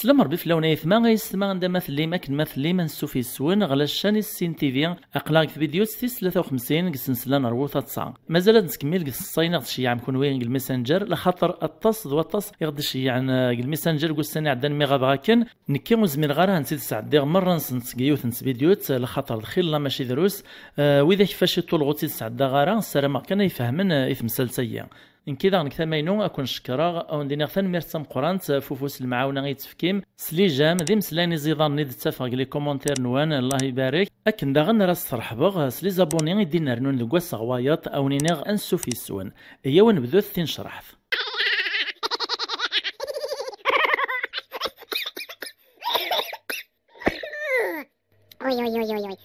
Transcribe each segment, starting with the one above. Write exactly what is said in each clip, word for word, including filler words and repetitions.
Slam Rebbi fell-awen ay aytma, ay yessetma, anda ma tellim, akken ma tellim, ansuf yes-wen ɣer la chaîne Issin T V. Aql-aɣ deg tbidyut tis tlata u xemsin deg ssensla n Rwu Taḍsa. Mazal ad nettkemmil deg tseḍsayin i ɣ-d-tceyyɛem kunwi deg lmessenger, laxaṭer aṭas d waṭas i ɣ-d-iceyyɛen, eh, deg lmessenger deg ussan iɛeddan mi ɣabeɣ akken. Nekki ur zmireɣ ara ad tent-id-sɛeddiɣ merra-nsent deg yiwet n tbidyut, laxaṭer d xilla mačči drus. Eh, widak faci ṭulɣ ur tt-id-sɛeddaɣ ara, ssarameɣ kan ay fehmen, eh, i temsalt-agi. Nekki daɣen deg tama-inu, ad ken-cekkreɣ, ad wen-d-iniɣ tanemmirt tameqqrant ɣef ufus n lemɛawna i d-tefkim, s les j'aime, d imeslayen iẓidanen i d-ttafeɣ deg les commentaires-nwen, Allah ibarek. Akken daɣen ara s-sreḥbeɣ s les abonnés i d-inernun deg wass-a ɣer wayeḍ, ad wen-iniɣ ansuf yes-wen. Iyyaw ad nebdut tinecreḥt. Ui, ui, ui, ui, ui.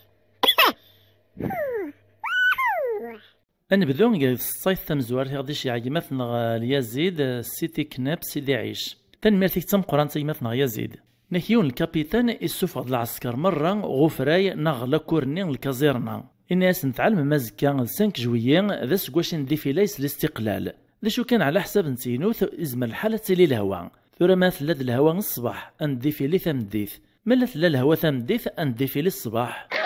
Ad nebdu deg tseḍsayt tamezwarut i ɣ-d-iceyyeɛ gma-tneɣ, eh, Lyazid, eh, Siti Knep, Sidi Ɛic. Tanemmirt-ik d tameqqrant a gma-tneɣ Yazid. Nek yiwen lkapitan issufeɣ-d lɛesker merra ɣer ufray neɣ lakur-nni n lkaẓirna. Ini-asen tɛelmem azekka d cinq juillet, d aseggas n ddifila s listiqlal. D acu kan, ɛla ḥsab n tegnewt, izmer lḥal ad tili lehwa. Tura ma tella-d lehwa ṣṣbeḥ, ad neddifili tameddit. Ma la tella lehwa tameddit, ad neddifili ṣṣbeḥ.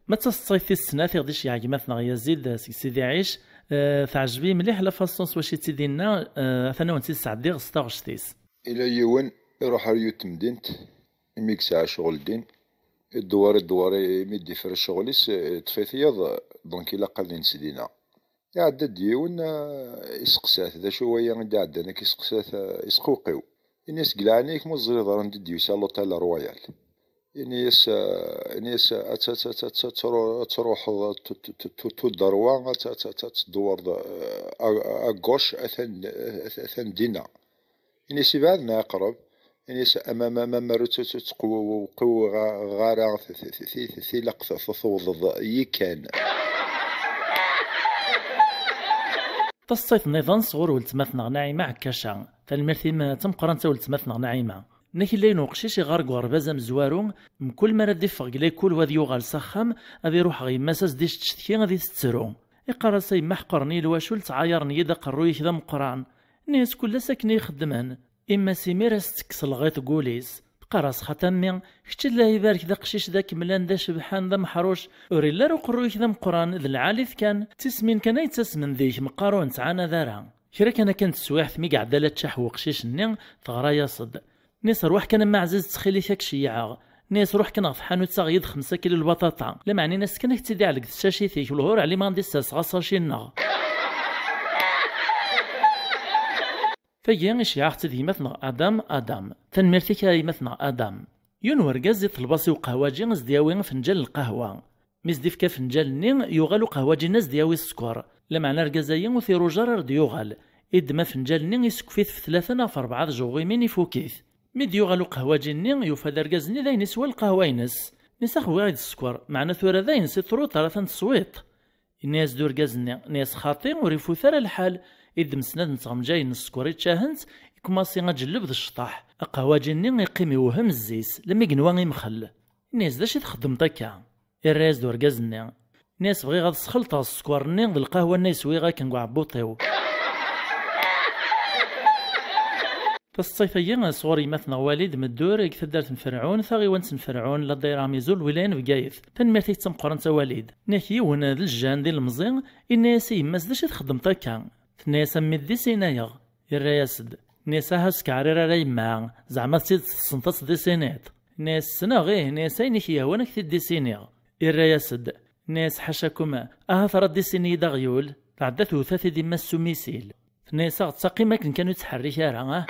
Ma d taseḍsayt tis snat i ɣ-d-iceyyeɛ gma-tneɣ Yazid seg Sidi Ɛic, eh, teɛjeb-iyi mliḥ la façon s wacu i tt-id-yenna, eh, atan ad wen-tt-id-sɛeddiɣ s taɣect-is. Ila yiwen iruḥ ar yiwet temdint, imi yesɛa ccɣel din, iddewwer, iddewwer, imi d-ifra ccɣel-is, eh, yeṭṭef-it yiḍ, donc ilaq ad ines dinna. Iɛedda-d yiwen, eh, iseqsa-t, d acu waya i d-iɛeddan akka, iseqsa-t, eh, isqewqiw. Ini-as, deg leɛnaya-k, ma ur teẓriḍ ara anda i d-yusa l'hôtel Royal? Ini-as, eh, ini-as, ad t-, ad t-, ad t-, ad tru-, ad truḥeḍ, tu-, tu-, tu-, tu-, tu-, tu-, ad t-, ad t-, ad t-, ad tdewreḍ, eh, à, à gauche, atan, atan dinna. Ini-as, ibɛed neɣ iqreb? Ini-as, amam, amam, ur tt-, tt-, tt-, qew-, qew-, ɣa-, ɣara, t-, t-, t-, t-, tilaq t-, t-, tewwḍeḍ yikan. Taseḍsayt nniḍen sɣur weltma-tneɣ Naɛima Ɛekkaca. Tanemmirt-im d tameqqrant a weltma-tneɣ Naɛima. Nek yella yiwen uqcic iɣer deg uɣerbaz amezwaru, mkul mi ara d-iffeɣ deg lakul u ad yuɣal s axxam, ad iruḥ ɣer yemma-s ad s-d-icetcetki, ad itettru. Iqqar-as, a yemma, ḥeqren-iyi lwacul, ttɛayaren-iyi-d, aqerruy-ik d ameqqran. Nni-as, kul ass akken i xeddmen. Imma-s imir ad s-tekkes lɣiṭ deg wul-is. Teqqar-as, xaṭi a mmi, kečč Allah ibarek d aqcic d akemlan d acebḥan d ameḥruc, ur illi ara uqerruy-ik d ameqqran, d lɛali-t kan, d tismin kan ay yettasmen deg-k, meqqar ur nettɛanad ara. Kra kan akka n teswiɛt mi iɛedda la teččaḥ weqcic-nni, teɣra-yas-d. Nni-as, rwaḥ kan a mmi ɛziz, ttxil-ik, ad k-ceyyɛeɣ. Nni-as, ruḥ kan ɣer tḥanut, aɣ-iyi-d xemsa kilo lbaṭaṭa. Lameɛna ini-as kan ad k-tt-id-iɛelg tcacit-ik, ur ɛlimeɣ anda i ssers ɣaṣaci-nneɣ. Tagi iceyyeɛ-aɣ-tt-id gma-tneɣ Adam, Adam. Tanemmirt-ik a gma-tneɣ Adam. Yiwen wergaz iṭleb-as i uqehwaǧi ad s-d-yawi afenǧal n lqahwa. Mi s-d-ifka afenǧal-nni, yuɣal uqehwaǧi-nni ad s-d-yawi sskeṛ. Lameɛna argaz-ayi ur t-iruja ara ar d-yuɣal. Iddem afenǧal-nni, isekkef-it f tlata neɣ f rebɛa tjuɣimin, ifuk-it. Mi d-yuɣal uqehwaǧi-nni, yufa-d argaz-nni d ayen iswa lqahwa-ines. Nni-as, ax, wwiɣ-ak-d sskeṛ, meɛna tura d ayen si truṭ ara tent-teswiḍ. Yenna-yas-d urgaz-nni, nni-as, xaṭi, ur ifut ara lḥal. Iddem snat n tɣemjayin n sskeṛ, ičča-hent, ikumasi aǧelleb d ccṭaḥ. Aqehwaǧi-nni iqqim iwhem zzi-s, lemmi yenwa imxel. Nni-as, d acu i txeddmeḍ akka? Irra-yas-d urgaz-nni. Nni-as, bɣiɣ ad sxelṭeɣ sskeṛ-nni d lqahwa-nni ay swiɣ akken deg uɛebbuṭ-iw. Taseḍsayt-agi sɣur yemma-tneɣ Walid Meddur deg taddart n Ferɛun, taɣiwant n Ferɛun, la dayra Amizu, lwilaya n Bgayet. Tanemmirt-ik d tameqqrant a Walid. Nni-ak yiwen d ljan d ilemẓi, inna-yas i yemma-s, d acu i txeddmeḍ akka? Tenna-yas, a mmi, ddisinayeɣ. Irra-yas-d. Nni-as, aha, ur skeɛrir ara a yemma, zeɛma d tidet tessneḍ ad tdisiniḍ? Nni-as, ssneɣ, ih. Nni-as, ayen i k-yehwan ad k-t-id-disiniɣ. Irra-yas-d. Nni-as, ḥacakum, ahat ara ddisini-yi-d aɣyul. Tɛedda tewta-t-id yemma-s s umisil. Tenna-yas, aɣ-d ttaqim akken kan ur ttḥerrik ara, ah.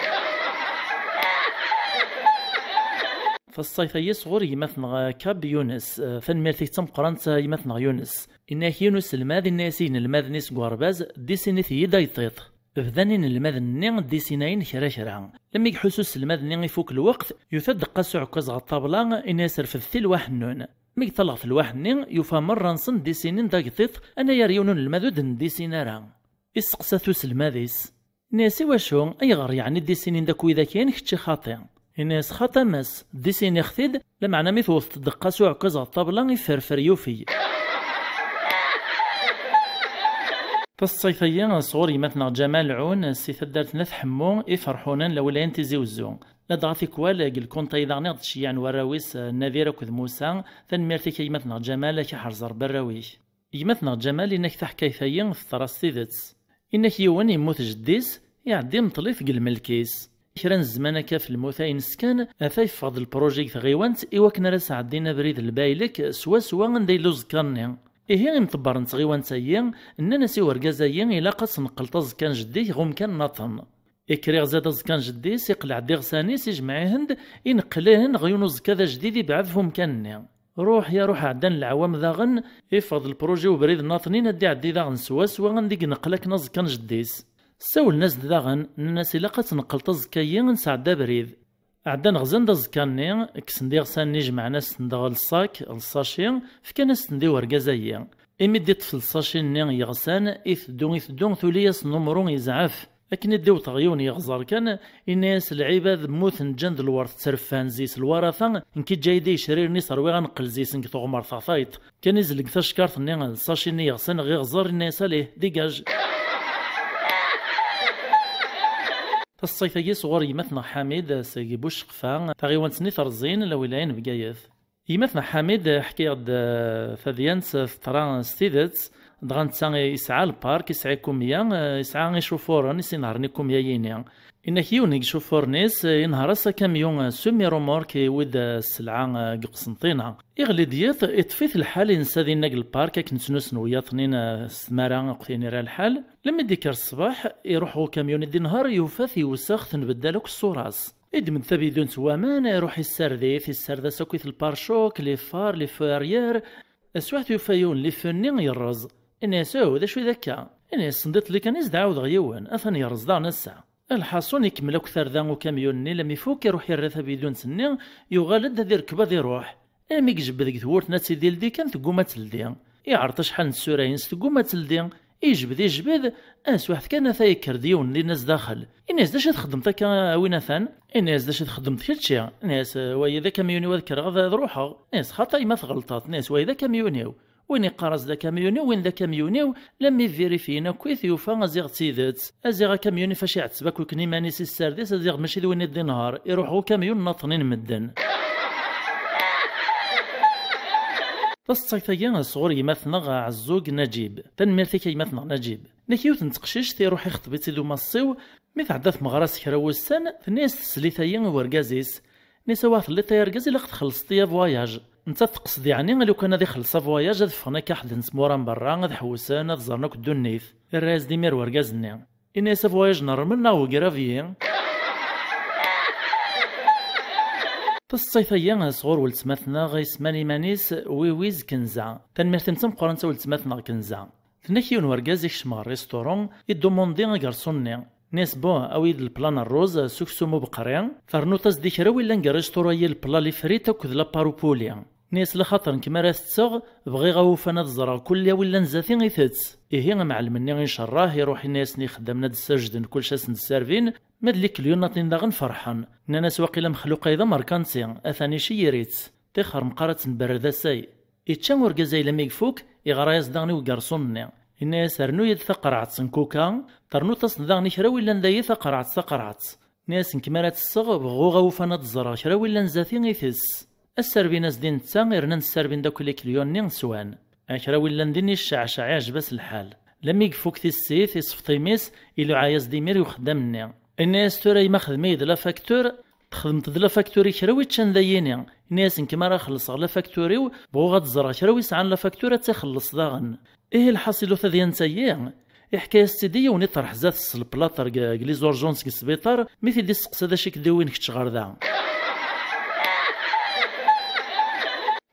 Taseḍsayt-agi sɣur gma-tneɣ Kab Yunes. Eh, tanemmirt-ik d tameqqrant a gma-tneɣ Yunes. Inna-ak yiwen uselmad, inna-yas i yinelmaden-is deg uɣerbaz, ddisinit-iyi-d agṭiṭ. Bdan inelmaden-nni ddisinayen kra kra. Lemmi iḥuss uselmad-nni ifuk lweqt, yufa-d ddeqqa s uɛekkaz ɣer ṭṭabla, inna-yas, refdet-t i lwaḥ-nnun. Mi yeṭṭalɣet lwaḥ-nni, yufa merra-nsen ddisinin d agṭiṭ, anayer yiwen unelmad ur d-neddisin ara. Isteqsa-t uselmad-is. Inna-yas, iwacu, ayɣer yeɛni ddisinin d akk widak-in, kečči xaṭi? Inna-yas, xaṭi a mass, ddisiniɣ-t-id, lameɛna mi tewweḍ ddeqqa s uɛekkaz ɣer ṭṭabla, iferfer yufeg. Taṣṣayt-agi sɣur gma-tneɣ Ǧamal Ɛun si taddart n At Ḥemmu, Iferḥunen, lawilaya n Tizi Wezzu. Ladɣa tikwal deg lkunṭa-yi daɣen i ɣ-d-ceyyɛen warraw-is, eh, Nadir akked Musa, tanemmirt-ik a gma-tneɣ Ǧamal, ak iḥrez Rebbi arraw-ik. Gma-tneɣ Ǧamal, inak taḥkayt-agi teḍra s tidet. Inak yiwen yemmut jeddi-s, iɛeddi imeṭṭel-it deg lmelk-is. Kra n zzman akka f lmut ayen skan, ata yeffeɣ-d lpruji deg tɣiwant i wakken ara sɛeddin abrid n lbaylek swaswa anda yella uẓekka-nni. Ihi imḍebbren n tɣiwant-agi nnan-as i urgaz-agi ilaq ad tneqqleḍ aẓekka n jeddi-k ɣer umkan nniḍen. Ikker iɣza-d aẓekka n jeddi-s, iqleɛ-d iɣsan-is, ijmeɛ-ihen-d, ineqqel-ihen ɣer yiwen uẓekka d ajdid ibɛed f umkan-nni. Ruḥ ya ruḥ, ɛeddan leɛwam daɣen, iffeɣ-d lpruji ubrid nniḍen ad d-iɛeddi daɣen swaswa anda i ineqqel akken aẓekka n jeddi-s. Ssawlen-as-d daɣen, nnan-as ilaq ad tneqqleḍ aẓekka-yi ad nesɛeddi abrid. Ɛeddan ɣzan-d aẓekka-nni, kksen-d iɣsan-nni, jemɛen-asen-d ɣer lṣak, lṣaci, fkan-as-ten-d i urgaz-agi. Imi d-iṭṭef lṣaci-nni yeɣsan, iteddu, iteddu, tuli-as numru yezɛef. Akken i d-iweṭ ɣer yiwen yeɣẓer kan, yenna-as: "Lɛibad mmuten, ǧǧan-d lwert ttreffan zi-s lwarata, nekk iǧǧa-yi-d i yecriren-is, rwiɣ ad neqqel zi-sen deg teɣmert ɣer tayeḍ." Kan izleg tacekkart-nni, lṣaci-nni yeɣsan ɣer iɣẓer, yenna-as: "Allez, dégage." Taṣṣayt-agi sɣur gma-tneɣ Ḥamid seg Bucceqfa, taɣiwant-nni terẓin, lawilaya n Bgayet. Gma-tneɣ Ḥamid ḥkiɣ-d, eh, tadyant teḍra s tidet, dɣa netta yesɛa lpark, yesɛa ikumya, eh, yesɛa icufuren i s-inehṛen ikumya-yini. Inak yiwen deg icufuren-is, eh, inehṛ-as akamyun, eh, semi-remorque, iwwi-d, eh, sselɛa, eh, deg Qsenṭina. Iɣli-d yiḍ, iṭṭef-it lḥal, insa dinna deg lpark akken ttnusun wiyaḍ-nni, eh, s tmara akk tin ira lḥal. Lemmi d-ikker ṣṣbeḥ, iruḥ ɣer ukamyun i d-inehṛ, yufa-t iwsex, tenbeddal akk ṣṣura-s. Iddem-d tabidunt n waman, iruḥ isard-it, isard-as akkit lparcuk, les phares, les feux arrière. Taswiɛt yufa yiwen lifu-nni yerreẓ. Inna-yas: "Oh, d acu i d akka?" Inna-yas: "Sendiḍ likan i s-d-ɛawdeɣ yiwen, atan yerreẓ daɣen ass-a." Lḥaṣun, ikemmel akk tarda ukamyun-nni, lammi ifuk, iruḥ irra tabidunt-nni, yuɣal-d ad irkeb ad iruḥ. Armi ijebbed deg tewwurt n ad tt-id-ildi kan, tegguma ad teldi. Iɛreḍ acḥal n tsura-ines, tegguma ad teldi. Ijbed, ijbed, taswiɛt kan ata yekker-d yiwen dinna zdaxel. Inna-yas: "D acu i txeddmeḍ akka a win atan?" Inna-yas: "D acu i txeddmeḍ kečči?" Inna-yas: "Wayi d akamyun-iw, ad kkreɣ ad, ad ruḥeɣ." Inna-yas: "Xaṭa, ma tɣelṭeḍ." Inna-yas: "Wayi d akamyun-iw." Win iqqar-as d akamyun-iw, win d akamyun-iw, lammi vérifiyen akkit, yufa aziɣ d tidet. Aziɣ akamyun-iw fac iɛetteb akk iken iman-is i ssard-is, aziɣ mačči d win i d-inehṛ, iruḥ ɣer ukamyun n aṭnin medden. Taṣeṭṭayt-agi sɣur gma-tneɣ Ɛezzug Naǧib. Tanemmirt-ik a gma-tneɣ Naǧib. Nek yiwet n teqcict iruḥ ixeṭeb-itt-id umaṣṣiw, mi tɛedda tmeɣra s kra wussan, tenna-yas teslit-ayi i urgaz-is. Nni-as: "Awah, telliḍ ay argaz, ilaq txellṣeḍ-iyi avoyage." Nettat teqsed yeɛni lukan ad ixelleṣ avoyage, ad ffɣen akka ḥedd n tmura n berra, ad ḥewsen, ad ẓren akk ddunit. Irra-yas-d imir urgaz-nni. Ini-as: "Avoyage normal neɣ ugravier?" Taṣeṭṭayt-agi sɣur weltma-tneɣ, isemman iman-is Wiwiz Kenza. Tanemmirt-im d tameqqrant a weltma-tneɣ Kenza. Tenna-k yiwen wergaz ikcem ɣer restaurant, idumundi agarṣun-nni. Nni-as: "Bon, awi-yi-d lepla n rruz s uksum ubeqri, ternuḍ-as-d i kra wi llan deg restaurant-yi lepla, les frites akked la part au poulet." Nni-as: "Laxaṭer nekk mi ara tetteɣ, bɣiɣ awufan ad ẓreɣ kulli awi llan zati itett." Ihi amɛellem-nni icerreḥ, iruḥ ini-asen i ixeddamen ad d-ssajden kullec, ad sen-d-ssarbin, ma d likelyon-nni daɣen ferḥen. Nnan-as: "Waqila amexluq-ayi d amerkanti, atan iceyyer-itt. Tixer meqqar ad tt-nberred asay." Ičča urgaz ayla mi ifuk, iɣra-yas daɣen i ugarṣun-nni. Inna-yas: "Rnu-yi-d taqerɛet n kuka, ternuḍ-asen daɣen i kra wi llan dayi taqerɛet taqerɛet." Nni-as: "Nekk mi ara tesseɣ, bɣuɣ awufan ad ẓreɣ kra wi llan zati itess." As-ssarbin-as-d i netta, irnan ssarbin-d akk likelyon-nni swan. A kra wi llan din icceɛceɛ, iɛjeb-as lḥal. Lammi ifuk tissit, isefḍ imi-s, iluɛa-yas-d imir i uxeddam-nni. Inna-yas: "Tura a yemma, xdem-iyi-d la facture, txedmeḍ-d la facture i kra wi ččan dayini." Inna-yas: "Nekk mi ara xellṣeɣ la facture-iw, bɣuɣ ad ẓreɣ kra wi sɛan la facture ad tt-ixelleṣ daɣen." Ihi lḥaṣil, tadyant-ayi, iḥka-yas-tt-id i yiwen iṭerḥ zdat-s s leplaṭer deg, deg les urgences deg sbiṭar, mi t-id-isteqsa d acu i k-d-iwin kečč ɣer da.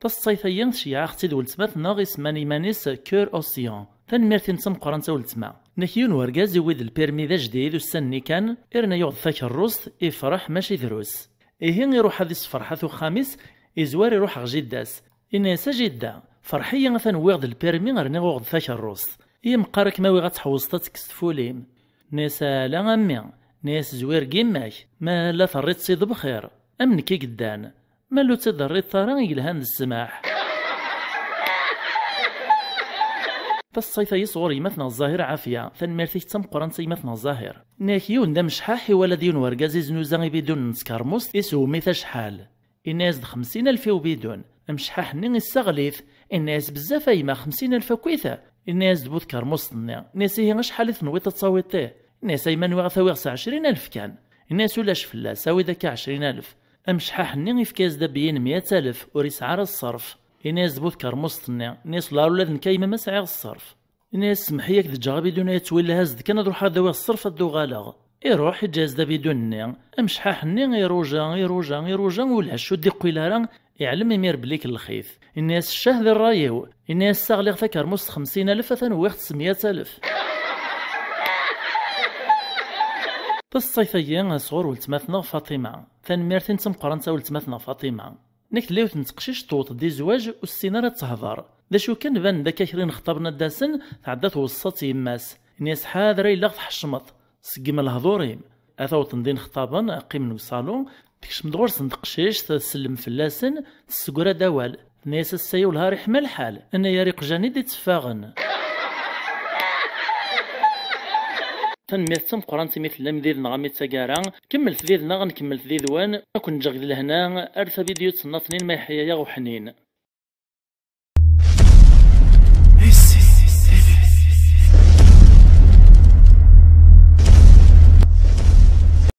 Taṣeṭṭayt-ayi tceyyeɛ-aɣ-tt-id weltma-tneɣ isemman iman-is Cœur Océan. Tanemmirt-im d tameqqrant a weltma. Nek yiwen wergaz iwwi-d lpirmi d ajdid ussan-nni kan, irna yuɣ-d takerrust, ifreḥ mačči drus. Ihi iruḥ ad isefreḥ at uxxam-is, izwar iruḥ ɣer jidda-s. Inna-yas: "A jidda, ferḥ-iyi, atan wwiɣ-d lpirmi, rniɣ uɣ-d takerrust. Iyi meqqar ad kem-awiɣ ad tḥewwseḍ ad tekkes tfuli." Nni-as: "Ala a mmi." Nni-as: "Zwir deg yemma-k, ma la terriḍ-tt-id bxir, am nekk i yeddan. Ma lu tt-id-terriḍ ara i yelhan d ssmaḥ." Taṣṣayt-agi sɣur gma-tneɣ Zahir Ɛafya, tanemmirt-ik d tameqqrant a gma-tneɣ Zahir. Nniɣ-ak yiwen d amecḥaḥ iwala-d yiwen urgaz iznuza ibidun n tkermust, isewwem-it acḥal. Inna-yas-d xemsin alef i ubidun. Amecḥaḥ-nni issaɣel-it. Inna-yas bezzaf a gma, xemsin alef akkit? Inna-yas-d bu tkermust-nni. Inna-yas ihi acḥal i tenwiḍ ad tawiḍ ih? Inna-yas a gma nwiɣ ad t-awiɣ s ɛecrin alef kan. Inna-yas ulac fell-as, awi-d akka ɛecrin alef. Amecḥaḥ-nni ifka-yas-d abeyyin meyya alef, ur yesɛi ara ṣṣerf. Inna-yas-d bu tkermust-nni. Inna-yas la ula d nekk a gma ma sɛiɣ ṣṣerf. Inna-yas semmeḥ-iyi ad k-d-ǧǧeɣ abidun-a yettwillah, as-d kan ad ruḥeɣ ad awiɣ ṣṣerf ad d-uɣaleɣ. Iruḥ iǧǧa-yas-d abidun-nni. Amecḥaḥ-nni iruja, iruja, iruja, ulac ur d-iqqil ara. Iɛlem imir belli kellex-it. Inna-yas ccah di ṛṛay-iw. Inna-yas ssaɣliɣ takermust xemsin alef, atan wwiɣ-tt s meyya alef. Taṣṣayt-agi sɣur weltma-tneɣ Faṭima. Tanemmirt-in d tameqqrant a weltma-tneɣ Faṭima. Nekk tella yiwet n teqcict tewweḍ-d i zzwaǧ ur tessin ara ad tehder. D acu kan, banen-d akka kra inexṭaben ad d-asen, tɛedda tweṣṣa-tt yemma-s. Inna-yas ḥader ay llaɣ tḥeccmeḍ, seggem lehdur-im. Ata wwḍen-d inexṭaben, qqimen deg uṣalu, tekcem-d ɣur-sen teqcict, tsellem fell-asen, tessegra-d awal. Tenna-yas ass-a wellah ar iḥma lḥal, anayer iqjan i d-itteffaɣen. Tanemmirt d tameqqrant imi tellam did-neɣ a mi d taggara. Kemmlet did-neɣ, nkemmlet did-wen. Ad ken-ǧǧeɣ deg lehna ar tavidyut n tnaṭnin ma yeḥya-yaɣ uḥnin.